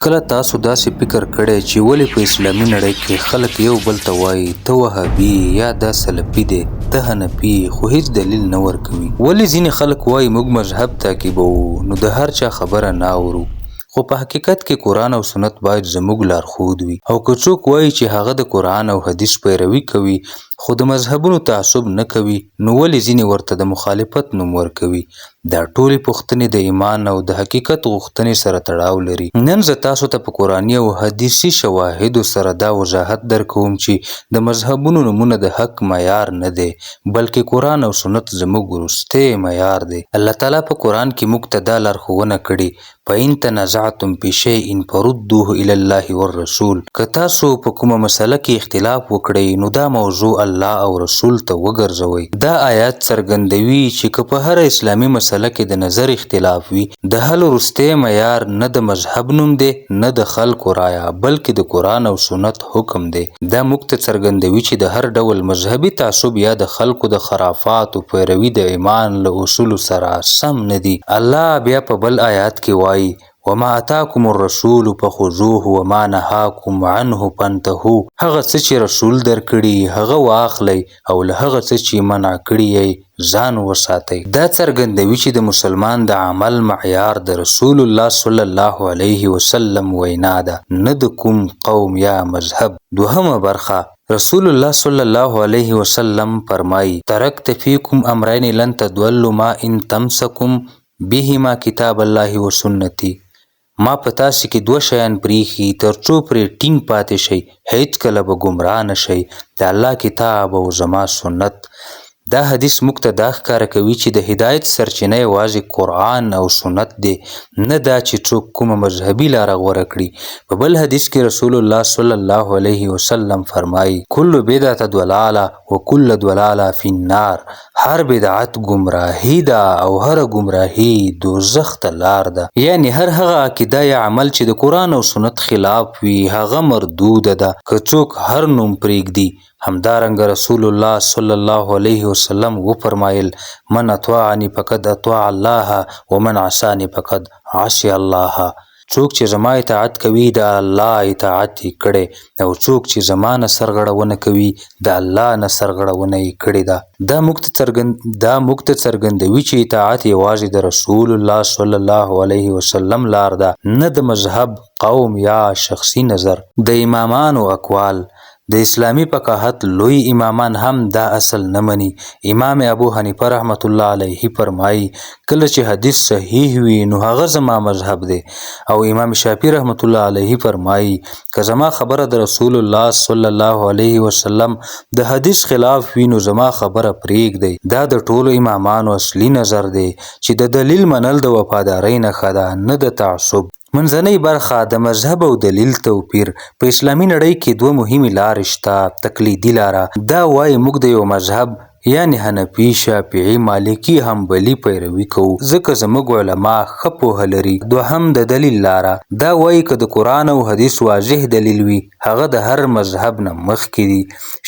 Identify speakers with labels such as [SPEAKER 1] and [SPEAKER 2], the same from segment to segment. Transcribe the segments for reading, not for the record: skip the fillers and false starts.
[SPEAKER 1] کله تاسو داسې فکر کړی چې ولې په اسلامي نړۍ کې خلک یو بل ته وایي ته وهابي یې یا دا سلفي دی، ته حنفي یې خو هیڅ دلیل نه ورکوي؟ ولې ځینې خلک وایي موږ مذهب تعقیبوو نو د هر چا خبره نه اورو خو په حقیقت کې قرآن او سنت باید زموږ لارښود وي او که څوک وایي چې هغه د قرآن او حدیث پیروي کوي خو د مذهبونو تعصب نه کوي نو ولې ځینې ورته د مخالفت نوم ورکوي؟ دا ټولې پوښتنې د ایمان او د حقیقت غوښتنې سره تړاو لري. نن زه تاسو ته په قرآني او حدیثي شواهدو سره دا وضاحت درکوم چې د مذهبونو نومونه د حق معیار نه دی، بلکې قرآن او سنت زموږ وروستی معیار دی. الله تعالی په قرآن کې موږ ته دا لارښوونه کړې فإن تنازعتم في شيء فردوه إلى الله والرسول که تاسو په کومه مسله کې اختلاف وکړئ نو دا موضوع الله او رسول ته وګرځوئ. دا آیات څرګندوي چې که په هره اسلامي مسله کې د نظر اختلاف وي، د حل وروستی معیار نه د مذهب نوم دی، نه د خلکو رایه، بلکې د قرآن او سنت حکم دی. دا موږ ته څرګندوي چې د هر ډول مذهبي تعصب یا د خلکو د خرافاتو پیروي د ایمان له اصولو سره سم نه دي. الله بیا په بل آیات کې وايي، وما اتاکم الرسول فخذوه وما نهاکم عنه فانتهو، هغه څه چې رسول درکړي هغه واخلئ او له هغه څه چې منع کړي یئ ځان وساتئ. دا څرګندوي چې د مسلمان د عمل معیار د رسول الله صلی الله علیه وسلم وینا ده، نه د کوم قوم یا مذهب. دوهمه برخه، رسول الله صلی الله علیه وسلم فرمایي، ترکت فیکم امرین لن تضلوا ما ان تمسکم بهما کتاب الله وسنتي، ما په تاسې کې دوه شیان پرېښي، تر څو پرې ټینګ پاتې شئ، هېڅکله به ګمراه نه شئ، د الله کتاب او زما سنت. دا حدیث موږ ته دا ښکاره کوي چې د هدایت سرچینه یوازې قرآن او سنت دی، نه دا چې څوک کومه مذهبي لاره غوره کړي. په بل حدیث کې رسول الله صلی الله علیه وسلم فرمایي، کل بدعة ضلاله وکل ضلاله فی النار، هر بدعت ګمراهي ده او هره ګمراهي دوزخ ته لار ده. یعنې هر هغه عقیده یا عمل چې د قرآن او سنت خلاف وي هغه مردوده ده که څوک هر نوم پرېږدي. همدارنګه رسول الله صلی الله علیه وسلم وفرمایل، من اطاعنی فقد اطاع الله ومن عصانی فقد عصی الله. څوک چې زما اطاعت کوي د الله اطاعت یې کړی او څوک چې زما نه سرغړونه کوي د الله نه سرغړونه یې کړې ده. دا موږ ته څرګند دا موږ ته څرګندوي چې اطاعت یوازې د رسول الله صلی الله علیه وسلم لار ده، نه د مذهب، قوم یا شخصي نظر. د امامانو اقوال، د اسلامي فقاهت لوی امامان هم دا اصل نه مني. امام ابو حنیفه رحمة الله علیه فرمايي، کله چې حدیث صحیح وي نو هغه زما مذهب دی. او امام شافعي رحمة الله علیه فرمايي، که زما خبره د رسول الله صلی الله علیه وسلم د حدیث خلاف وي نو زما خبره پرېږدئ. دا د ټولو امامانو اصلي نظر دی چې د دلیل منل د وفادارۍ نښه ده نه د تعصب. منځنۍ برخه، د مذهب او دلیل توپیر. په اسلامي نړۍ کې دوه مهمې لارې شته، تقلیدي لاره، دا وايي موږ د یوه مذهب یعنې حنفي، شافعي، مالکي، حنبلي پیروي کوو، ځکه زموږ علما ښه پوهه لري. دوهم، د دلیل لاره، دا وايي که د قرآن او حدیث واضح دلیل وي، هغه د هر مذهب نه مخکې دي.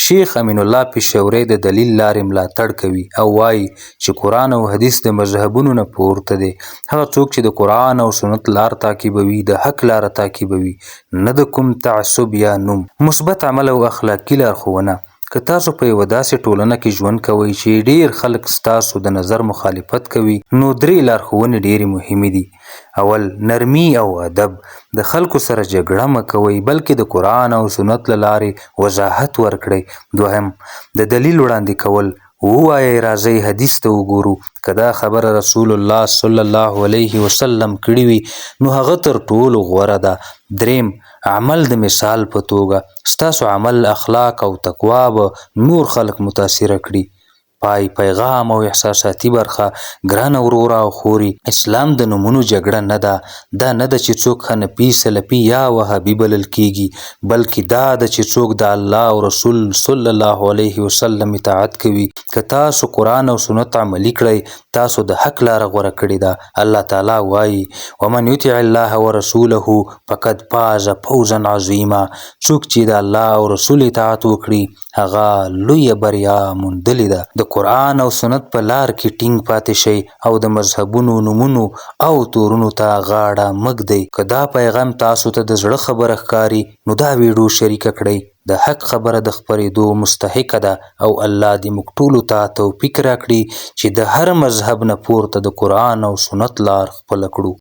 [SPEAKER 1] شیخ امین الله پېښوری د دلیل لارې ملاتړ کوي او وايي چې قرآن او حدیث د مذهبونو نه پورته دی. هغه څوک چې د قرآن او سنت لار تعقیبوي، د حق لاره تعقیبوي، نه د کوم تعصب یا نوم. مثبت عمل او اخلاقي لارښوونه، که تاسو په یوه داسې ټولنه کې ژوند کوئ چې ډېر خلک ستاسو د نظر مخالفت کوي، نو درې لارښوونې ډېرې مهمې دي. اول، نرمي او ادب، د خلکو سره جګړه مه کوئ، بلکې د قرآن او سنت له لارې وضاحت ورکړئ. دوهم، د دلیل وړاندې کول، ووایئ راځئ حدیث ته وګورو، که دا خبره رسول الله صلی الله علیه وسلم کړې وي نو هغه تر ټولو غوره ده. دریم، عمل د مثال په توګه، ستاسو عمل، اخلاق او تقوا به نور خلک متاثره کړي. پای پیغام او احساساتي برخه، ګرانه وروره او خورې! اسلام د نومونو جګړه نه ده، دا نه ده چې څوک حنفي، سلفي یا وهابي بلل کېږي، بلکې دا ده چې څوک د الله او رسول صلی الله علیه وسلم اطاعت کوي. که تاسو قرآن او سنت عملي کړئ، تاسو د حق لاره غوره کړې ده. الله تعالی وايي، ومن یطع الله ورسوله فقد فاز فوزا عظیما، څوک چې د الله او رسول اطاعت وکړي، هغه لویه بریا موندلې ده. د قرآن او سنت په لار کې ټینګ پاتې شئ او د مذهبونو نومونو او تورونو ته غاړه مه ږدئ. که دا پیغام تاسو ته د زړه خبره ښکاري، نو دا ویډیو شریکه کړئ. د حق خبره د خپرېدو مستحقه ده او الله دې موږ ټولو ته توفیق راکړي چې د هر مذهب نه پورته د قرآن او سنت لار خپله کړو.